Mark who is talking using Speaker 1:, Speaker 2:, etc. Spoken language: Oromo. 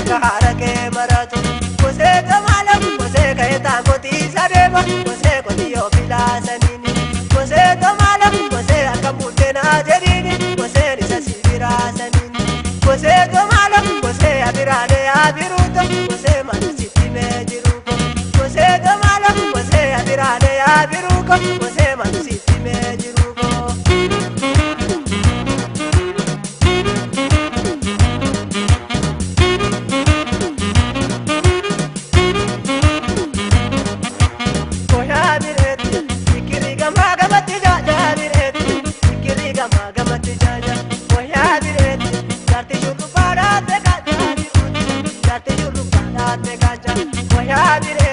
Speaker 1: Akka haara kee maratu. Gosee gamaala gosee ka'ee taankootii adeema gosee qotiyyoo filaasaniini. Gosee gamaala gosee akka buddeenaa jedhiini goseen isa sibiiraasaniini. Gosee gamaala gosee abiraanee abiruuto gosee mana sitti mee jiruuko. Gosee gamaala gosee abiraanee abiruuko gosee mana sitti mee jiruuko. Koyaabireetti sikirri gamaa gamatti jaajaabireetti sikirri gamaa gamatti jaaja. Koyaabireetti jaarti shurrubbaa dhaatte kaajaabiruutti jaarti shurrubbaa dhaatte kaaja. Koyaabireetti.